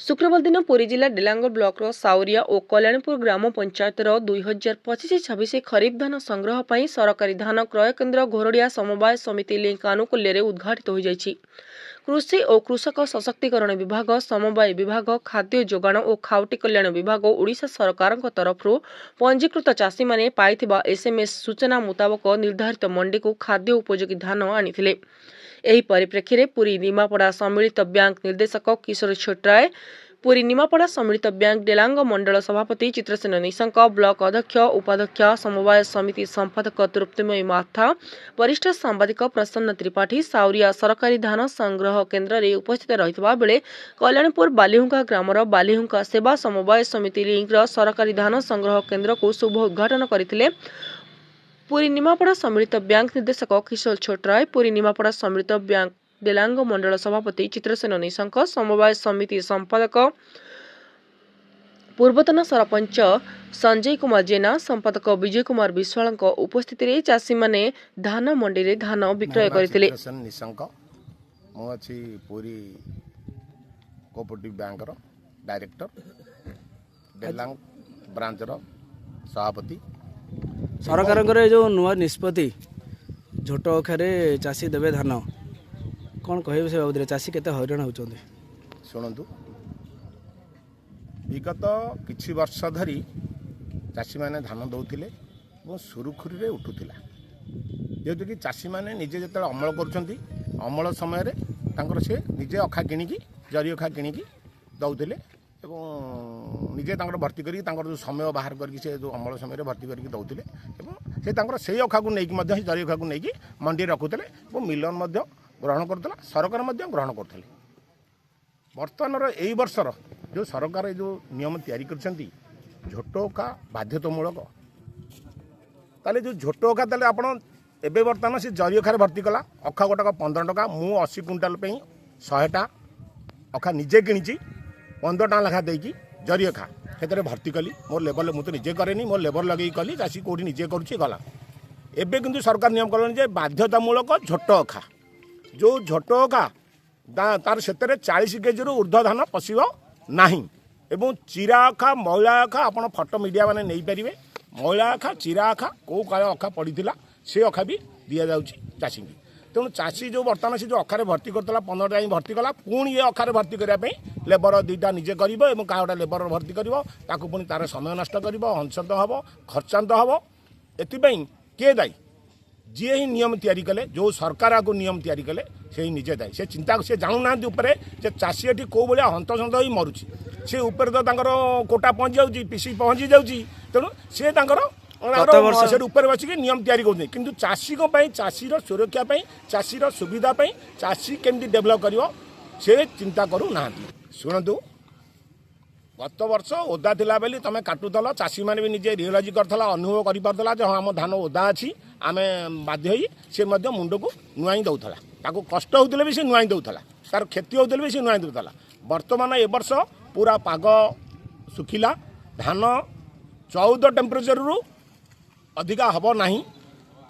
ଶୁକ୍ରବାର ଦିନ ପୁରୀ ଜିଲ୍ଲା ଡେଲାଙ୍ଗ ବ୍ଲକର ସାଉରିଆ ଓ କଲ୍ୟାଣପୁର ଗ୍ରାମ ପଞ୍ଚାୟତର 2025-26 ଖରିଫ ଧାନ ସଂଗ୍ରହ ପାଇଁ ସରକାରୀ ଧାନ କ୍ରୟ କେନ୍ଦ୍ର ଘୋରଡ଼ିଆ ସମବାୟ ସମିତି ଲିଙ୍କ ଆନୁକୂଲ୍ୟରେ ଉଦ୍ଘାଟିତ ହୋଇଯାଇଛି। କୃଷି ଓ କୃଷକ ସଶକ୍ତିକରଣ ବିଭାଗ, ସମବାୟ ବିଭାଗ, ଖାଦ୍ୟ ଯୋଗାଣ ଓ ଖାଉଟି କଲ୍ୟାଣ ବିଭାଗ, ଓଡ଼ିଶା ସରକାରଙ୍କ ତରଫରୁ ପଞ୍ଜୀକୃତ ଚାଷୀମାନେ ପାଇଥିବା ଏସ୍ଏମ୍ଏସ୍ ସୂଚନା ମୁତାବକ ନିର୍ଦ୍ଧାରିତ ମଣ୍ଡିକୁ ଖାଦ୍ୟ ଉପଯୋଗୀ ଧାନ ଆଣିଥିଲେ। ଏହି ପରିପ୍ରେକ୍ଷୀରେ ପୁରୀ ନିମାପଡ଼ା ସମ୍ମିଳିତ ବ୍ୟାଙ୍କ ନିର୍ଦ୍ଦେଶକ କିଶୋର ଛୋଟରାୟ, ପୁରୀ ନିମାପଡ଼ା ସମ୍ମିଳିତ ବ୍ୟାଙ୍କ ଡେଲାଙ୍ଗ ମଣ୍ଡଳ ସଭାପତି ଚିତ୍ରସେନ ନିଶଙ୍କ, ବ୍ଲକ ଅଧ୍ୟକ୍ଷ, ଉପାଧ୍ୟକ୍ଷ, ସମବାୟ ସମିତି ସମ୍ପାଦକ ତୃପ୍ତିମୟୀ ମାଥା, ବରିଷ୍ଠ ସାମ୍ବାଦିକ ପ୍ରସନ୍ନ ତ୍ରିପାଠୀ ସାଉରିଆ ସରକାରୀ ଧାନ ସଂଗ୍ରହ କେନ୍ଦ୍ରରେ ଉପସ୍ଥିତ ରହିଥିବା ବେଳେ କଲ୍ୟାଣପୁର ବାଲିହୁଙ୍କା ଗ୍ରାମର ବାଲିହୁଙ୍କା ସେବା ସମବାୟ ସମିତି ଲିଙ୍କର ସରକାରୀ ଧାନ ସଂଗ୍ରହ କେନ୍ଦ୍ରକୁ ଶୁଭ ଉଦ୍ଘାଟନ କରିଥିଲେ ପୁରୀ ନିମାପଡ଼ା ସମ୍ମିଳିତ ବ୍ୟାଙ୍କ ନିର୍ଦ୍ଦେଶକ କିଶୋର ଛୋଟରାୟ, ପୁରୀ ନିମାପଡ଼ା ସମ୍ମିଳିତ ବ୍ୟାଙ୍କ ଡେଲାଙ୍ଗ ମଣ୍ଡଳ ସଭାପତି ଚିତ୍ରସେନ ନିଶଙ୍କ, ସମବାୟ ସମିତି ସମ୍ପାଦକ ପୂର୍ବତନ ସରପଞ୍ଚ ସଞ୍ଜୟ କୁମାର ଜେନା, ସମ୍ପାଦକ ବିଜୟ କୁମାର ବିଶ୍ୱାଳଙ୍କ ଉପସ୍ଥିତିରେ ଚାଷୀମାନେ ଧାନ ମଣ୍ଡିରେ ଧାନ ବିକ୍ରୟ ମୋ ନାଁ କରିଥିଲେ। ଚିତ୍ରସେନ ନିଶଙ୍କ। ମୁଁ ଅଛି ପୁରୀ କୋଅପରେଟିଭ ବ୍ୟାଙ୍କର ଡାଇରେକ୍ଟର, ଡେଲାଙ୍ଗ ବ୍ରାଞ୍ଚର ସଭାପତି। ସରକାରଙ୍କର ଏ ଯେଉଁ ନୂଆ ନିଷ୍ପତ୍ତି, ଝୋଟ ଅଖାରେ ଚାଷୀ ଦେବେ ଧାନ, କ'ଣ କହିବେ ସେ ବାବଦରେ? ଚାଷୀ କେତେ ହଇରାଣ ହେଉଛନ୍ତି? ଶୁଣନ୍ତୁ, ବିଗତ କିଛି ବର୍ଷ ଧରି ଚାଷୀମାନେ ଧାନ ଦେଉଥିଲେ ଏବଂ ସୁରୁଖୁରୁରେ ଉଠୁଥିଲା। ଯେହେତୁ କି ଚାଷୀମାନେ ନିଜେ ଯେତେବେଳେ ଅମଳ କରୁଛନ୍ତି, ଅମଳ ସମୟରେ ତାଙ୍କର ସେ ନିଜେ ଅଖା କିଣିକି, ଜରି ଅଖା କିଣିକି ଦେଉଥିଲେ ଏବଂ ନିଜେ ତାଙ୍କର ଭର୍ତ୍ତି କରିକି, ତାଙ୍କର ଯେଉଁ ସମୟ ବାହାର କରିକି ସେ ଯେଉଁ ଅମଳ ସମୟରେ ଭର୍ତ୍ତି କରିକି ଦେଉଥିଲେ ଏବଂ ସେ ତାଙ୍କର ସେଇ ଅଖାକୁ ନେଇକି ମଧ୍ୟ, ସେ ଜରି ଅଖାକୁ ନେଇକି ମଣ୍ଡିରେ ରଖୁଥିଲେ ଏବଂ ମିଲର ମଧ୍ୟ ଗ୍ରହଣ କରୁଥିଲା, ସରକାର ମଧ୍ୟ ଗ୍ରହଣ କରୁଥିଲେ। ବର୍ତ୍ତମାନର ଏଇ ବର୍ଷର ଯେଉଁ ସରକାର ଏ ଯେଉଁ ନିୟମ ତିଆରି କରିଛନ୍ତି, ଝୋଟ ଅଖା ବାଧ୍ୟତାମୂଳକ, ତାହେଲେ ଯେଉଁ ଝୋଟ ଅଖା, ତାହେଲେ ଆପଣ ଏବେ ବର୍ତ୍ତମାନ ସେ ଜରି ଅଖାରେ ଭର୍ତ୍ତି କଲା। ଅଖା ଗୋଟାକ 15 ଟଙ୍କା। ମୁଁ 80 କୁଇଣ୍ଟାଲ ପାଇଁ 100ଟା ଅଖା ନିଜେ କିଣିଛି 15 ଟଙ୍କା ଲେଖା ଦେଇକି। ଜରି ଅଖା ସେଥିରେ ଭର୍ତ୍ତି କଲି ମୋ ଲେବର। ମୁଁ ତ ନିଜେ କରେନି, ମୋ ଲେବର ଲଗେଇକି କଲି। ଚାଷୀ କେଉଁଠି ନିଜେ କରୁଛି, ଗଲା। ଏବେ କିନ୍ତୁ ସରକାର ନିୟମ କଲେଣି ଯେ ବାଧ୍ୟତାମୂଳକ ଝୋଟ ଅଖା। ଯେଉଁ ଝୋଟ ଅଖା ତାର ସେଥିରେ 40 କେଜିରୁ ଉର୍ଦ୍ଧ୍ୱ ଧାନ ପଶିବ ନାହିଁ ଏବଂ ଚିରା ଅଖା, ମଇଳା ଅଖା, ଆପଣ ଫଟୋ ମିଡ଼ିଆ ମାନେ ନେଇପାରିବେ, ମଇଳା ଅଖା, ଚିରା ଅଖା, କେଉଁ କାଳ ଅଖା ପଡ଼ିଥିଲା, ସେ ଅଖା ବି ଦିଆଯାଉଛି ଚାଷୀଙ୍କୁ। ତେଣୁ ଚାଷୀ ଯେଉଁ ବର୍ତ୍ତମାନ ସେ ଯେଉଁ ଅଖାରେ ଭର୍ତ୍ତି କରୁଥିଲା, 15 ଟଙ୍କା ଭର୍ତ୍ତି କଲା, ପୁଣି ଏ ଅଖାରେ ଭର୍ତ୍ତି କରିବା ପାଇଁ ଲେବର ଦୁଇଟା ନିଜେ କରିବ ଏବଂ କାହା ଗୋଟେ ଲେବର ଭର୍ତ୍ତି କରିବ, ତାକୁ ପୁଣି ତାର ସମୟ ନଷ୍ଟ କରିବ, ହନ୍ତସନ୍ତ ହେବ, ଖର୍ଚ୍ଚାନ୍ତ ହେବ। ଏଥିପାଇଁ କିଏ ଦାୟୀ? ଯିଏ ହିଁ ନିୟମ ତିଆରି କଲେ, ଯେଉଁ ସରକାର ଆକୁ ନିୟମ ତିଆରି କଲେ, ସେଇ ନିଜେ ଦାୟୀ। ସେ ଚିନ୍ତା, ସେ ଜାଣୁନାହାନ୍ତି ଉପରେ ଯେ ଚାଷୀ ଏଠି କେଉଁ ଭଳିଆ ହନ୍ତସନ୍ତ ହୋଇ ମରୁଛି। ସେ ଉପରେ ତ ତାଙ୍କର କୋଟା ପହଞ୍ଚି ଯାଉଛି, ପିସି ପହଞ୍ଚି ଯାଉଛି। ତେଣୁ ସେ ତାଙ୍କର ଗତ ବର୍ଷ- ସେଠି ଉପରେ ବସିକି ନିୟମ ତିଆରି କରୁଛନ୍ତି, କିନ୍ତୁ ଚାଷୀଙ୍କ ପାଇଁ, ଚାଷୀର ସୁରକ୍ଷା ପାଇଁ, ଚାଷୀର ସୁବିଧା ପାଇଁ, ଚାଷୀ କେମିତି ଡେଭଲପ୍ କରିବ, ସେ ଚିନ୍ତା କରୁନାହାନ୍ତି। ଶୁଣନ୍ତୁ, ଗତ ବର୍ଷ ଓଦା ଥିଲା ବୋଲି ତମେ କାଟୁଥିଲ। ଚାଷୀମାନେ ବି ନିଜେ ରିଅଲାଇଜ୍ କରିଥିଲା, ଅନୁଭବ କରିପାରୁଥିଲା ଯେ ହଁ, ଆମ ଧାନ ଓଦା ଅଛି। ଆମେ ବାଧ୍ୟ ହେଇ ସେ ମଧ୍ୟ ମୁଣ୍ଡକୁ ନୁଆଇଁ ଦେଉଥିଲା। ତାକୁ କଷ୍ଟ ହେଉଥିଲେ ବି ସେ ନୁଆଇଁ ଦେଉଥିଲା, ତାର କ୍ଷତି ହେଉଥିଲେ ବି ସେ ନୁଆଇଁ ଦେଉଥିଲା। ବର୍ତ୍ତମାନ ଏ ବର୍ଷ ପୁରା ପାଗ ଶୁଖିଲା, ଧାନ 14 ଟେମ୍ପରେଚରରୁ ଅଧିକା ହେବ ନାହିଁ,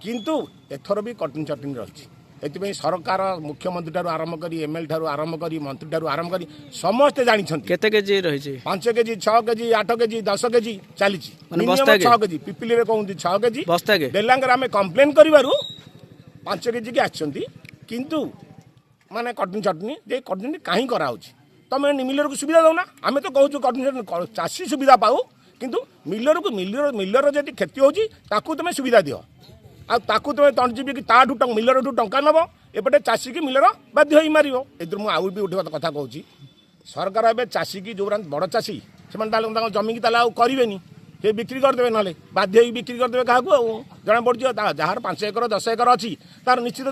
କିନ୍ତୁ ଏଥର ବି କଟିଂ ଚଟିଂ ରହିଛି। ଏଥିପାଇଁ ସରକାର, ମୁଖ୍ୟମନ୍ତ୍ରୀ ଠାରୁ ଆରମ୍ଭ କରି, ଏମ୍ଏଲ୍ଏ ଠାରୁ ଆରମ୍ଭ କରି, ମନ୍ତ୍ରୀ ଠାରୁ ଆରମ୍ଭ କରି ସମସ୍ତେ ଜାଣିଛନ୍ତି। କେତେ କେଜି ରହିଛି? 5 କେଜି, 6 କେଜି, 8 କେଜି, 10 କେଜି ଚାଲିଛି। ମାନେ ମିନିମମ୍ ବସ୍ତାକେ? 6 କେଜି। ପିପିଲିରେ କହୁଛନ୍ତି 6 କେଜି। ବସ୍ତାକେ? ଡେଲାଙ୍ଗରେ ଆମେ କମ୍ପ୍ଲେନ୍ କରିବାରୁ 5 କେଜି କି ଆସିଛନ୍ତି। କିନ୍ତୁ ମାନେ କଟିଂ ଚଟନି ଯେ କଟିଂ କାହିଁ କରାହେଉଛି? ତମେ ମିଲରକୁ ସୁବିଧା ଦେଉନା। ଆମେ ତ କହୁଛୁ କଟିଂ ଚଟନି ଚାଷୀ ସୁବିଧା ପାଉ, କିନ୍ତୁ ମିଲରକୁ, ମିଲର ଯଦି କ୍ଷତି ହେଉଛି, ତାକୁ ତୁମେ ସୁବିଧା ଦିଅ। ଆଉ ତାକୁ ତୁମେ ତଣ୍ଟି ଚିପିକି ତାଠୁ, ମିଲରଠୁ ଟଙ୍କା ନେବ, ଏପଟେ ଚାଷୀକି ମିଲର ବାଧ୍ୟ ହେଇ ମାରିବ। ଏଥିରୁ ମୁଁ ଆଉ ବି ଗୋଟେ କଥା କହୁଛି। ସରକାର ଏବେ ଚାଷୀକି, ଯେଉଁମାନେ ବଡ଼ ଚାଷୀ, ସେମାନେ ତାହେଲେ ତାଙ୍କ ଜମିକି ତାହେଲେ ଆଉ କରିବେନି, ସେ ବିକ୍ରି କରିଦେବେ, ନହେଲେ ବାଧ୍ୟ ହେଇକି ବିକ୍ରି କରିଦେବେ କାହାକୁ। ଆଉ ଜଣା ପଡ଼ୁଛି, ଯାହାର 5 ଏକର, 10 ଏକର ଅଛି, ତାର ନିଶ୍ଚିତ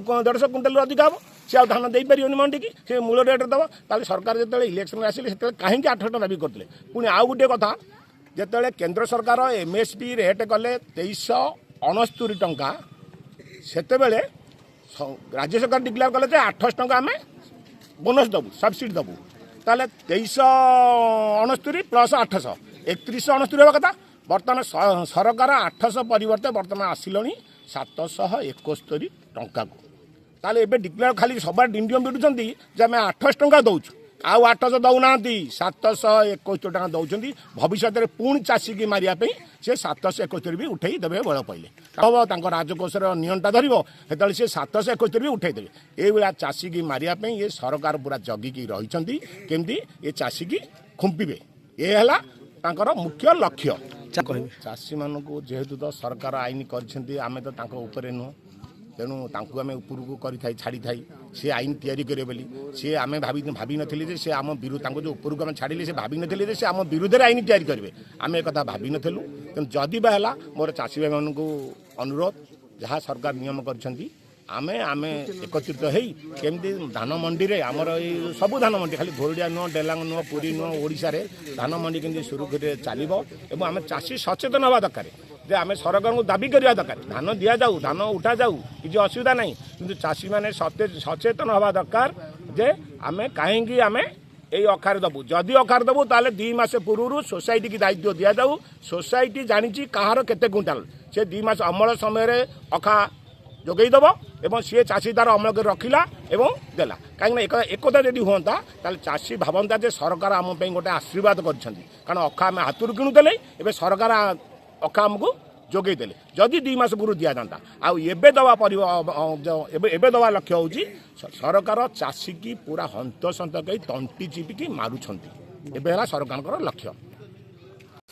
150 କୁଇଣ୍ଟାଲରୁ ଅଧିକା ହେବ। ସେ ଆଉ ଧାନ ଦେଇପାରିବନି ମଣ୍ଡିକି, ସେ ମୂଳ ରେଟ୍ରେ ଦେବ। ତାହେଲେ ସରକାର ଯେତେବେଳେ ଇଲେକ୍ସନରେ ଆସିଲେ, ସେତେବେଳେ କାହିଁକି 8 ଟଙ୍କା ଦାବି କରୁଥିଲେ? ପୁଣି ଆଉ ଗୋଟିଏ କଥା, ଯେତେବେଳେ କେନ୍ଦ୍ର ସରକାର ଏମ୍ଏସ୍ପି ରେଟ୍ କଲେ 2369 ଟଙ୍କା, ସେତେବେଳେ ରାଜ୍ୟ ସରକାର ଡିକ୍ଲେୟାର କଲେ ଯେ 800 ଟଙ୍କା ଆମେ ବୋନସ୍ ଦେବୁ, ସବସିଡ଼ି ଦେବୁ। ତାହେଲେ 2369 ପ୍ଲସ୍ 800, 3169 ହେବା କଥା। ବର୍ତ୍ତମାନ ସରକାର 800 ପରିବର୍ତ୍ତେ ବର୍ତ୍ତମାନ ଆସିଲଣି 771 ଟଙ୍କାକୁ। ତାହେଲେ ଏବେ ଡିକ୍ଲେୟାର ଖାଲି ସବା ଡିଣ୍ଡିମ ପିଟୁଛନ୍ତି ଯେ ଆମେ 800 ଟଙ୍କା ଦେଉଛୁ। ଆଉ 800 ଦେଉନାହାନ୍ତି, 771 ଟଙ୍କା ଦେଉଛନ୍ତି। ଭବିଷ୍ୟତରେ ପୁଣି ଚାଷୀକି ମାରିବା ପାଇଁ ସେ 771 ବି ଉଠେଇ ଦେବେ। ବେଳ ପଇଲେ ହେବ ତାଙ୍କ ରାଜକୋଷର ନିଅଣ୍ଟା ଧରିବ, ସେତେବେଳେ ସେ 771 ବି ଉଠେଇ ଦେବେ। ଏଇଭଳିଆ ଚାଷୀକି ମାରିବା ପାଇଁ ଏ ସରକାର ପୁରା ଜଗିକି ରହିଛନ୍ତି, କେମିତି ଏ ଚାଷୀକି ଖୁମ୍ପିବେ, ଏ ହେଲା ତାଙ୍କର ମୁଖ୍ୟ ଲକ୍ଷ୍ୟ। କହିବେ ଚାଷୀମାନଙ୍କୁ ଯେହେତୁ ତ ସରକାର ଆଇନ କରିଛନ୍ତି, ଆମେ ତ ତାଙ୍କ ଉପରେ ନୁହଁ, ତେଣୁ ତାଙ୍କୁ ଆମେ ଉପରକୁ କରିଥାଇ ଛାଡ଼ିଥାଇ ସେ ଆଇନ ତିଆରି କରିବେ ବୋଲି ସିଏ ଆମେ ଭାବିନଥିଲି ଯେ ସେ ଆମ ବିରୁଦ୍ଧ, ତାଙ୍କୁ ଯେଉଁ ଉପରକୁ ଆମେ ଛାଡ଼ିଲେ ସେ ଭାବିନଥିଲେ ଯେ ସେ ଆମ ବିରୁଦ୍ଧରେ ଆଇନ ତିଆରି କରିବେ, ଆମେ ଏକଥା ଭାବିନଥିଲୁ। ତେଣୁ ଯଦି ବା ହେଲା, ମୋର ଚାଷୀ ଭାଇମାନଙ୍କୁ ଅନୁରୋଧ, ଯାହା ସରକାର ନିୟମ କରିଛନ୍ତି ଆମେ ଆମେ ଏକତ୍ରିତ ହେଇ କେମିତି ଧାନ ମଣ୍ଡିରେ, ଆମର ଏଇ ସବୁ ଧାନ ମଣ୍ଡି, ଖାଲି ଘୋରଡ଼ିଆ ନୁହଁ, ଡେଲାଙ୍ଗ ନୁହଁ, ପୁରୀ ନୁହଁ, ଓଡ଼ିଶାରେ ଧାନ ମଣ୍ଡି କେମିତି ସୁରୁଖୁରୁରେ ଚାଲିବ ଏବଂ ଆମେ ଚାଷୀ ସଚେତନ ହେବା ଦରକାର ଯେ ଆମେ ସରକାରଙ୍କୁ ଦାବି କରିବା ଦରକାର, ଧାନ ଦିଆଯାଉ, ଧାନ ଉଠାଯାଉ, କିଛି ଅସୁବିଧା ନାହିଁ, କିନ୍ତୁ ଚାଷୀମାନେ ସଚେତନ ହେବା ଦରକାର ଯେ ଆମେ କାହିଁକି ଆମେ ଏଇ ଅଖାରେ ଦେବୁ। ଯଦି ଅଖାରେ ଦେବୁ ତାହେଲେ 2 ମାସ ପୂର୍ବରୁ ସୋସାଇଟିକି ଦାୟିତ୍ୱ ଦିଆଯାଉ। ସୋସାଇଟି ଜାଣିଛି କାହାର କେତେ କୁଇଣ୍ଟାଲ, ସେ 2 ମାସ ଅମଳ ସମୟରେ ଅଖା ଯୋଗାଇ ଦେବ ଏବଂ ସିଏ ଚାଷୀ ତାର ଅମଳ କରି ରଖିଲା ଏବଂ ଦେଲା। କାହିଁକିନା ଏକଥା ଯଦି ହୁଅନ୍ତା ତାହେଲେ ଚାଷୀ ଭାବନ୍ତା ଯେ ସରକାର ଆମ ପାଇଁ ଗୋଟେ ଆଶୀର୍ବାଦ କରିଛନ୍ତି, କାରଣ ଅଖା ଆମେ ହାତରୁ କିଣୁଥିଲେ, ଏବେ ସରକାର ଅଖା ଆମକୁ ଯୋଗାଇ ଦେଲେ। ଯଦି 2 ମାସ ପୂର୍ବରୁ ଦିଆଯାନ୍ତା। ଆଉ ଏବେ ଦେବା ଏବେ ଦେବା ଲକ୍ଷ୍ୟ ହେଉଛି ସରକାର ଚାଷୀକି ପୁରା ହନ୍ତସନ୍ତ କରି ତଣ୍ଟି ଚିପିକି ମାରୁଛନ୍ତି, ଏବେ ହେଲା ସରକାରଙ୍କର ଲକ୍ଷ୍ୟ।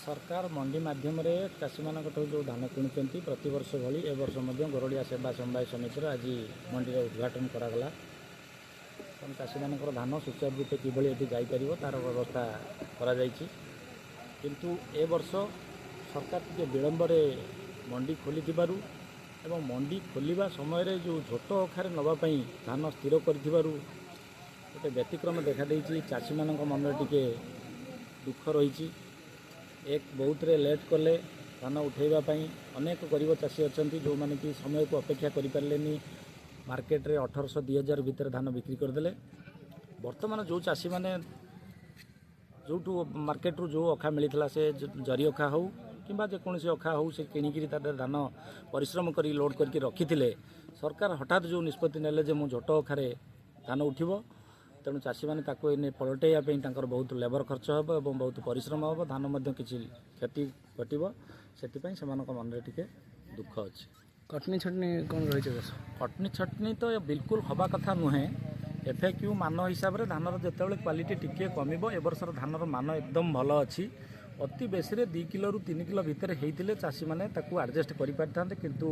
ସରକାର ମଣ୍ଡି ମାଧ୍ୟମରେ ଚାଷୀମାନଙ୍କଠାରୁ ଯେଉଁ ଧାନ କିଣୁଛନ୍ତି, ପ୍ରତିବର୍ଷ ଭଳି ଏ ବର୍ଷ ମଧ୍ୟ ଗରଡ଼ିଆ ସେବା ସମବାୟ ସମିତିର ଆଜି ମଣ୍ଡିର ଉଦ୍ଘାଟନ କରାଗଲା। ତେଣୁ ଚାଷୀମାନଙ୍କର ଧାନ ସୁଚାରୁ ରୂପେ କିଭଳି ଏଠି ଯାଇପାରିବ ତା'ର ବ୍ୟବସ୍ଥା କରାଯାଇଛି। କିନ୍ତୁ ଏ ବର୍ଷ ସରକାର ଟିକେ ବିଳମ୍ବରେ ମଣ୍ଡି ଖୋଲିଥିବାରୁ ଏବଂ ମଣ୍ଡି ଖୋଲିବା ସମୟରେ ଯେଉଁ ଝୋଟ ଅଖାରେ ନେବା ପାଇଁ ଧାନ ସ୍ଥିର କରିଥିବାରୁ ଗୋଟେ ବ୍ୟତିକ୍ରମ ଦେଖାଦେଇଛି। ଚାଷୀମାନଙ୍କ ମନରେ ଟିକେ ଦୁଃଖ ରହିଛି। ଏକ ବହୁତରେ ଲେଟ୍ କଲେ ଧାନ ଉଠାଇବା ପାଇଁ। ଅନେକ ଗରିବ ଚାଷୀ ଅଛନ୍ତି ଯେଉଁମାନେ କି ସମୟକୁ ଅପେକ୍ଷା କରିପାରିଲେନି, ମାର୍କେଟରେ 1800 2000 ଭିତରେ ଧାନ ବିକ୍ରି କରିଦେଲେ। ବର୍ତ୍ତମାନ ଯେଉଁ ଚାଷୀମାନେ ଯେଉଁଠୁ ମାର୍କେଟରୁ ଯେଉଁ ଅଖା ମିଳିଥିଲା, ସେ ଜରି ଅଖା ହେଉ କିମ୍ବା ଯେକୌଣସି ଅଖା ହେଉ, ସେ କିଣିକିରି ତା ଦେହରେ ଧାନ ପରିଶ୍ରମ କରି ଲୋଡ଼ କରିକି ରଖିଥିଲେ। ସରକାର ହଠାତ୍ ଯେଉଁ ନିଷ୍ପତ୍ତି ନେଲେ ଯେ ମୁଁ ଝୋଟ ଅଖାରେ ଧାନ ଉଠିବ, ତେଣୁ ଚାଷୀମାନେ ତାକୁ ଏନେ ପଲଟେଇବା ପାଇଁ ତାଙ୍କର ବହୁତ ଲେବର ଖର୍ଚ୍ଚ ହେବ ଏବଂ ବହୁତ ପରିଶ୍ରମ ହେବ, ଧାନ ମଧ୍ୟ କିଛି କ୍ଷତି ଘଟିବ, ସେଥିପାଇଁ ସେମାନଙ୍କ ମନରେ ଟିକେ ଦୁଃଖ ଅଛି। କଟନୀ ଛଟନୀ କ'ଣ ରହିଛି ବର୍ଷ? କଟନୀ ଛଟନୀ ତ ବିଲକୁଲ ହେବା କଥା ନୁହେଁ। ଏଫ୍ ଏ କ୍ୟୁ ମାନ ହିସାବରେ ଧାନର ଯେତେବେଳେ କ୍ୱାଲିଟି ଟିକିଏ କମିବ, ଏ ବର୍ଷର ଧାନର ମାନ ଏକଦମ ଭଲ ଅଛି। ଅତି ବେଶୀରେ 2 କିଲୋରୁ 3 କିଲୋ ଭିତରେ ହେଇଥିଲେ ଚାଷୀମାନେ ତାକୁ ଆଡ଼ଜଷ୍ଟ କରିପାରିଥାନ୍ତେ, କିନ୍ତୁ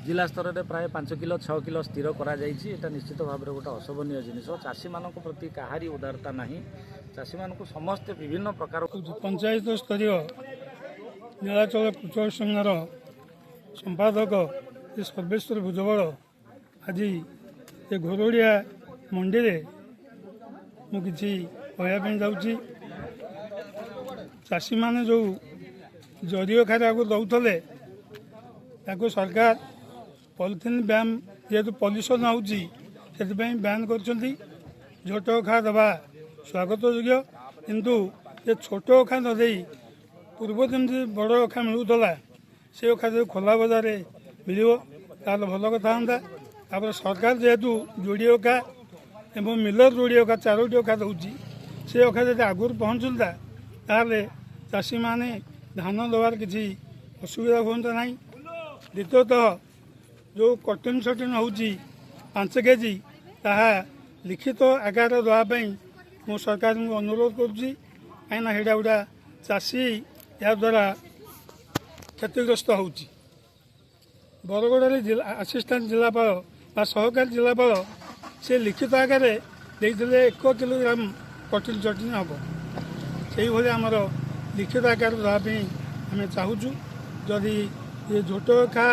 ଜିଲ୍ଲା ସ୍ତରରେ ପ୍ରାୟ 5 କିଲୋ 6 କିଲୋ ସ୍ଥିର କରାଯାଇଛି। ଏଇଟା ନିଶ୍ଚିତ ଭାବରେ ଗୋଟେ ଅଶୋଭନୀୟ ଜିନିଷ। ଚାଷୀମାନଙ୍କ ପ୍ରତି କାହାରି ଉଦାରତା ନାହିଁ। ଚାଷୀମାନଙ୍କୁ ସମସ୍ତେ ବିଭିନ୍ନ ପ୍ରକାର ପଞ୍ଚାୟତ ସ୍ତରୀୟ ନୀଳାଚଳ କୃଷକ ସଂଘର ସମ୍ପାଦକ ସର୍ବେଶ୍ୱର ଭୁଜବଳ ଆଜି ଏ ଘୋରଡ଼ିଆ ମଣ୍ଡିରେ ମୁଁ କିଛି କହିବା ପାଇଁ ଯାଉଛି। ଚାଷୀମାନେ ଯେଉଁ ଜରି ଅଖାରେ ଆଗରୁ ଦେଉଥିଲେ, ତାକୁ ସରକାର ପଲିଥିନ୍ ବ୍ୟାନ୍, ଯେହେତୁ ପଲ୍ୟୁସନ୍ ହେଉଛି ସେଥିପାଇଁ ବ୍ୟାନ୍ କରିଛନ୍ତି। ଝୋଟ ଅଖା ଦେବା ସ୍ୱାଗତ ଯୋଗ୍ୟ, କିନ୍ତୁ ଏ ଛୋଟ ଅଖା ନ ଦେଇ ପୂର୍ବ ଯେମିତି ବଡ଼ ଅଖା ମିଳୁଥିଲା ସେ ଅଖା ଯଦି ଖୋଲା ବଜାରରେ ମିଳିବ ତାହେଲେ ଭଲ କଥା ହୁଅନ୍ତା। ତାପରେ ସରକାର ଯେହେତୁ ଯୋଡ଼ି ଅଖା ଏବଂ ମିଲର ଯୋଡ଼ି ଅଖା 4ଟି ଅଖା ଦେଉଛି, ସେ ଅଖା ଯଦି ଆଗରୁ ପହଞ୍ଚନ୍ତା ତାହେଲେ ଚାଷୀମାନେ ଧାନ ଦେବାର କିଛି ଅସୁବିଧା ହୁଅନ୍ତା ନାହିଁ। ଦ୍ୱିତୀୟତଃ ଯେଉଁ କଟନ ସଟନ ହେଉଛି 5 କେଜି, ତାହା ଲିଖିତ ଆକାରରେ ଦେବା ପାଇଁ ମୁଁ ସରକାରଙ୍କୁ ଅନୁରୋଧ କରୁଛି, କାହିଁକିନା ସେଇଟା ଗୋଟା ଚାଷୀ ଏହାଦ୍ୱାରା କ୍ଷତିଗ୍ରସ୍ତ ହେଉଛି। ବରଗଡ଼ରେ ଜିଲ୍ଲା ଆସିଷ୍ଟାଣ୍ଟ ଜିଲ୍ଲାପାଳ ବା ସହକାରୀ ଜିଲ୍ଲାପାଳ ସେ ଲିଖିତ ଆକାରରେ ଦେଇଥିଲେ 1 କିଲୋଗ୍ରାମ କଟନ ଚଟଣି ହେବ, ସେଇଭଳି ଆମର ଲିଖିତ ଆକାରରେ ଦେବା ପାଇଁ ଆମେ ଚାହୁଁଛୁ। ଯଦି ଏ ଝୋଟ ଅଖା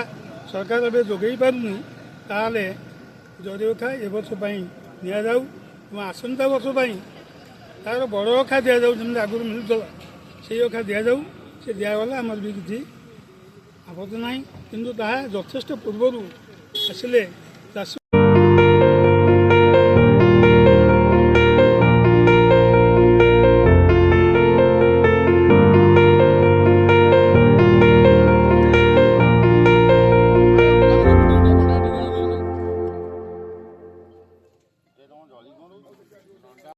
ସରକାର ଏବେ ଯୋଗାଇ ପାରୁନି ତାହେଲେ ଜରି ଅଖା ଏ ବର୍ଷ ପାଇଁ ନିଆଯାଉ ଏବଂ ଆସନ୍ତା ବର୍ଷ ପାଇଁ ତାର ବଡ଼ ଅଖା ଦିଆଯାଉ, ଯେମିତି ଆଗରୁ ମିଳୁଥିଲା ସେଇ ଅଖା ଦିଆଯାଉ। ସେ ଦିଆଗଲେ ଆମର ବି କିଛି ଆପତ୍ତି ନାହିଁ, କିନ୍ତୁ ତାହା ଯଥେଷ୍ଟ ପୂର୍ବରୁ ଆସିଲେ